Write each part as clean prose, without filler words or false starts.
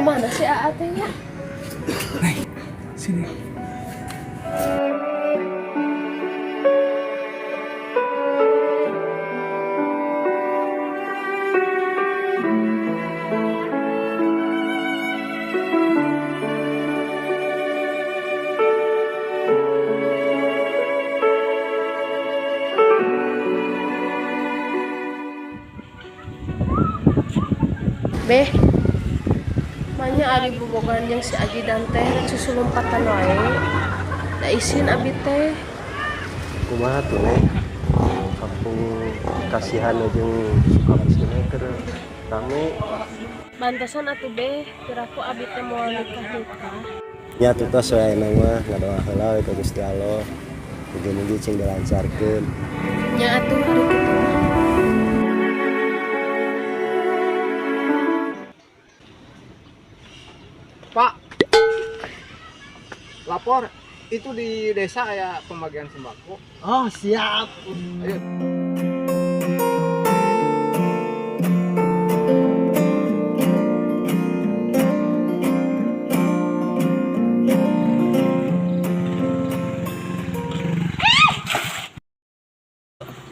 Mana sih Aa teh nya? Sini. Beh. Manya ari bobogohan jeung si Ajidan teh rek susulumpatan wae. Da isin abi teh. Kumaha tuh, Neng? Kampung kasihan jeung Sukamiskin keur rame. Bantosan atuh, Beh, piraku abi teh moal nikah-nikah. Nya tuh tos we ayeuna mah ngadoa heula we ka Gusti Allah. Mugi-mugi cing dilancarkeun. Nya atuh ari kitu mah. Pak, lapor itu di desa kayak pembagian sembako. Oh, siap. Ayo.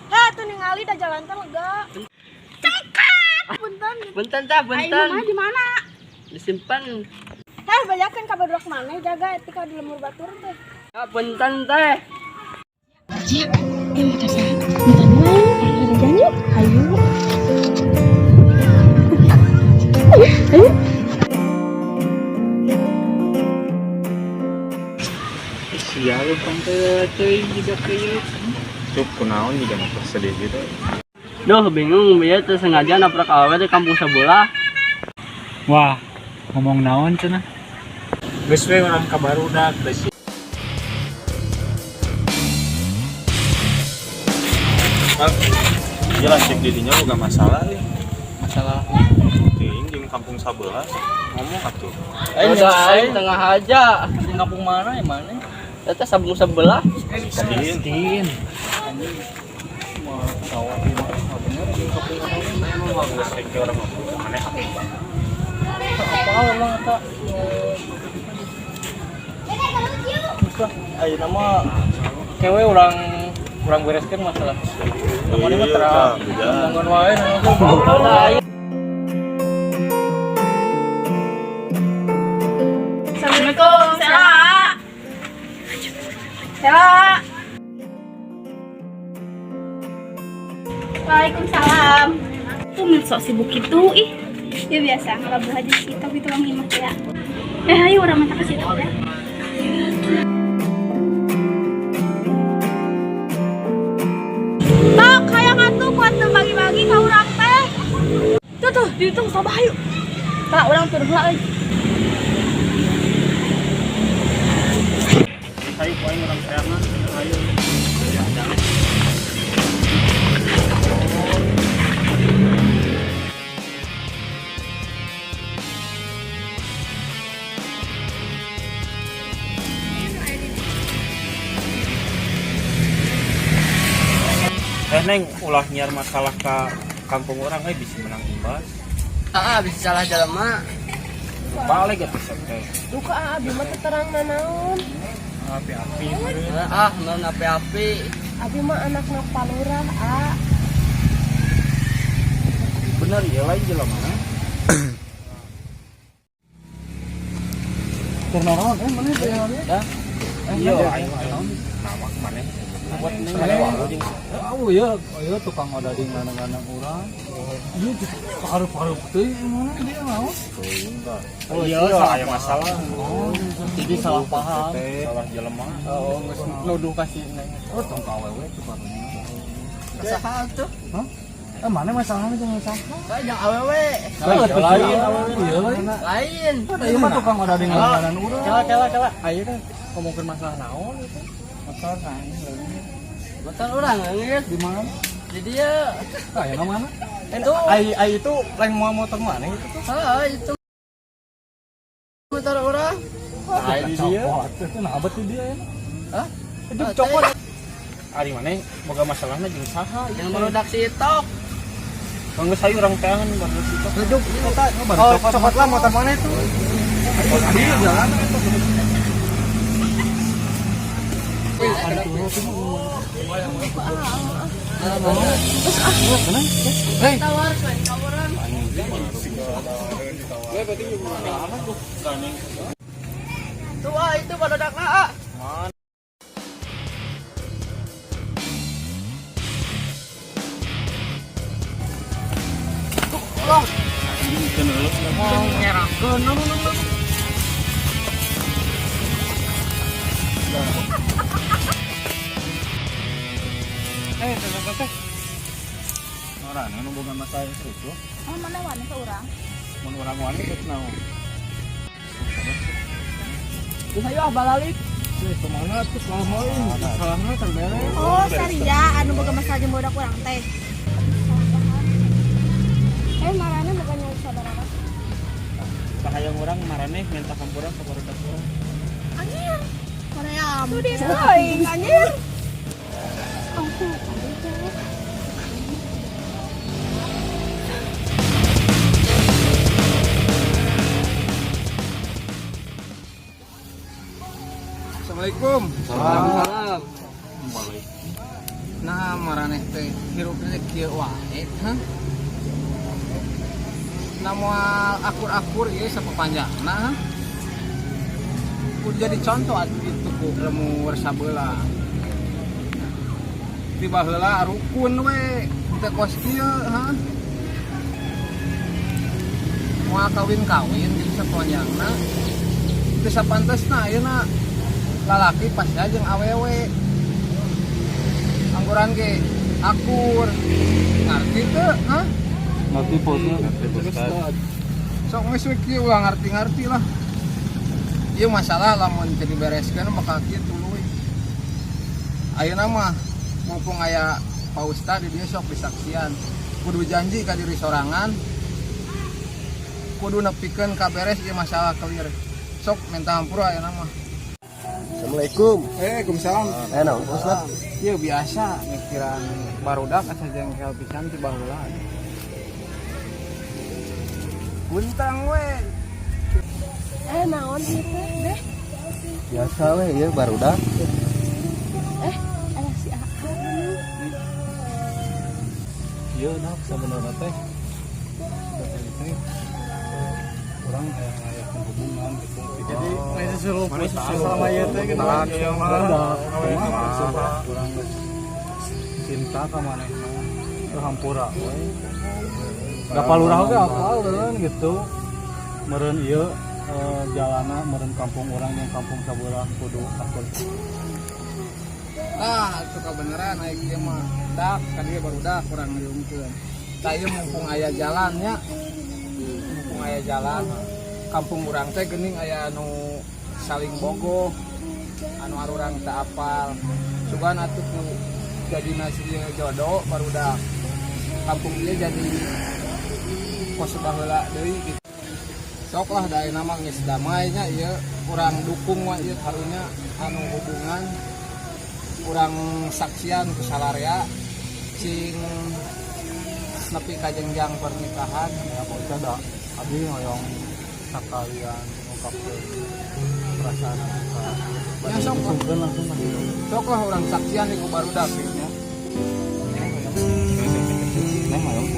Heh, tuh ningali da jalan teh lega. Cengkat. Punten. Punten tah, Aing punten. mah di mana? Disimpan. Heh, bajakeun ka barudak maneh jaga etika di lembur batur teh. Ya, punten teh. Cia, eh motor saha? Bentar wae, ayo jalan yuk. Hayu. Ayo. Sia leumpang teh teuing jiga kieu. Cup, kunaon juga motor sedih gitu. Duh, bingung bieu teh sengaja nabrak awewe di kampung sebelah. Wah, ngomong naon cenah? Geus we urang ka barudak besi. Jelas cek didinya boga masalah nih. Masalah. Teuing jeung kampung sabelah ngomong atuh. Aing aing tengah aja. Di kampung mana ya mana? Eta sabung sebelah. Miskin. Miskin. Mah tawa di mana bener di kampung mana? Emang geus rek urang mah aneh apa. Apa emang eta? Terus lah, ayeuna mah kewe urang urang bereskeun masalah. Namanya mah terang. Ngomongan wae Udah, aing. Assalamualaikum. Sela. Sela. Waalaikumsalam. Tuh sok sibuk gitu ih. Ya biasa ngelabuh aja sih, tapi tukang imah ya. Eh, ayo urang minta kasih tau ya. Tok, hayang atuh kuat teu bagi-bagi ka urang teh. Tuh tuh, dihitung coba ayo. Pak, urang turun heula euy. Hayu poin urang sorangan. Hayu. Eh Neng, ulah nyiar masalah ka kampung urang eh bisa menang imbas. Ah, bisa salah jelema. Balik atuh sok teh. Duka ah, abi mah teu terang nanaon. Api-api. Ah, non api-api. Abi mah anakna palurah, ah. Bener ya lain jelema mana? Keur naon eh mana teh? Ya. Iya, aing aing nama maneh. Buat neng Maneh wae jeung Oh iya, iya tukang odading lanang-lanang urang. Iya, paru-paru teh mana dia naon? Oh iya, aya masalah. Oh, jadi salah paham. Salah jelema. Oh, geus nuduh ka si neng. Oh, tong ka awewe tuh karunya. Saha tuh? Eh, mana masalahnya jeung saha? Kayak jeung awewe. Lain, lain, iya lain. Lain. Iya mah tukang odading langganan urang. Kela kela kela. Ayo kan ngomongkeun masalah naon itu. Motor saing leuwih. Motor urang geus. Di mana? Di dieu. Aya na mana? Itu. Ai ai itu lain mau motor mana itu tuh? Heeh, itu motor urang. Ai di dieu. Copot. Itu nah bet di dia ya. Hah? Itu copot. Ari maneh boga masalahna jeung saha? Yang barudak si Tok. Geus hayu urang teangan baru itu. Duduk. Oh, cokot lah motor mana itu? Iya jalan. Tawar kan kawaran. Tuh, ah, itu barudak ah. Mau ngerangkeun nu nu nu. Eh, teh teh teh. Orang anu boga masalah itu. Oh, mana wani ke urang? Mun urang wani geus naon. Geus ayo ah balalik. Kemana tuh selama ini? Masalahnya terberes. Oh, Saria anu boga masalah jeung budak urang teh. Eh, marane bukannya saudara. Kahayang urang maraneh minta hampura ka barudak urang. Anjir. Korea. Sudis teuing anjir. Aku Assalamualaikum. Salam. Nah, maraneh teh hirup teh kieu wae, hah? Nah, moal akur-akur ieu sapapanjangna, hah? Kudu jadi contoh atuh kitu ku lemur sabelah. Ti baheula rukun we, teu kos kieu, hah? Moal kawin-kawin gitu sapanjangna. Teu sapantesna ayeuna lalaki pasti jeung awewe. Angguran ge akur. Ngarti teu, hah? Ngerti posnya. Sok geus we kieu ulah ngarti-ngarti lah. Ieu masalah lamun teu dibereskeun bakal kieu tuluy. Ayeuna mah mumpung aya Pak Ustad di dieu sok disaksian. Kudu janji ka diri sorangan. Kudu nepikeun ka beres ieu masalah clear. Sok minta hampura ayeuna mah. Assalamualaikum. Eh, Waalaikumsalam. Eh, naon Pak Ustad? Ieu biasa mikiran barudak asa jengkel pisan ti baheula. Buntang we. Eh, naon ieu teh, Beh? Biasa we ieu barudak. Eh, aya si Aa. Iya, nah sebenarnya teh. Teh urang aya ngayakeun hubungan gitu. Jadi masih suruh sama ieu teh gitu. Iya mah. Urang geus cinta ka manehna. Teu hampura we. Da palurah oge apal meureun gitu. Meureun ieu jalana meureun kampung urang jeung kampung sabelah kudu akur. Tah, itu kebenaran naik ieu mah. Dak, ka dieu barudak kurang ngariungkeun. Tah ieu mumpung aya jalannya. Mumpung aya jalan. Kampung urang teh geuning aya anu saling bogoh. Anu arurang teu apal. Sugan atuh ku jadi nasi ieu jodoh barudak. Kampung ieu jadi kos baheula deui gitu. Sok lah da ayeuna mah geus damai nya ieu urang dukung wa ieu karunya anu hubungan urang saksian ku salarea cing nepi ka jenjang pernikahan. Ya Pak Ustad da abdi hoyong sakalian ngungkapkeun perasaan abdi ka Ya, sok lah. Sungkeun langsung ka dieu. Sok lah urang saksian di ku barudak gitu nya. Neng hoyong.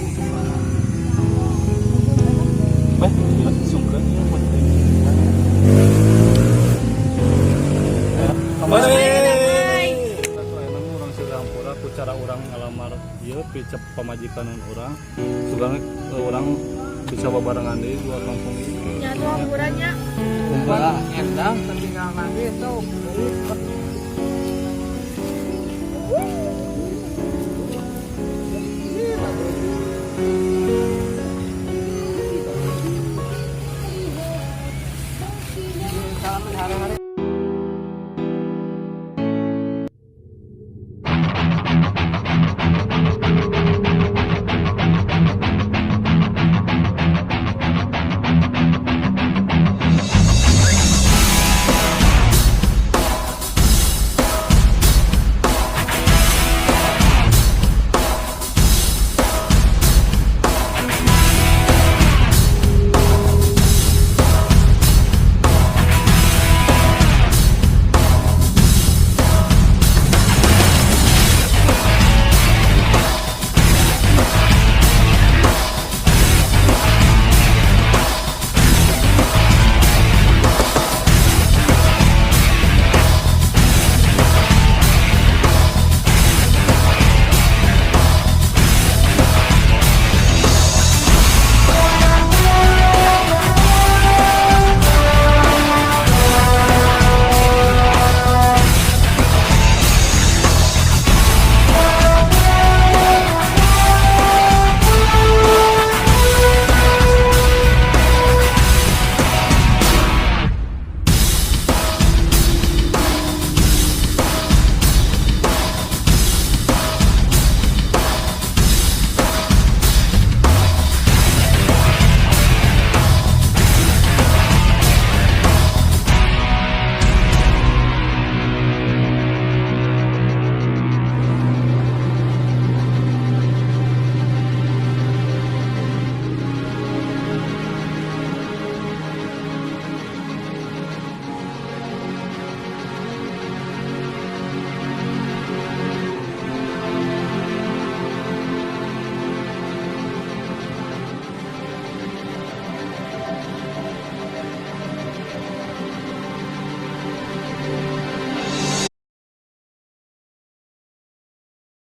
Beh, ieu sungkeun ieu mun teh. Emang urang seueur hampura ku cara urang ngalamar ieu picep pamajikan urang. Sugana urang bisa babarengan deui dua kampung ieu. Nya tuh hampurannya. Kumpul Endang tertinggal nanti sok.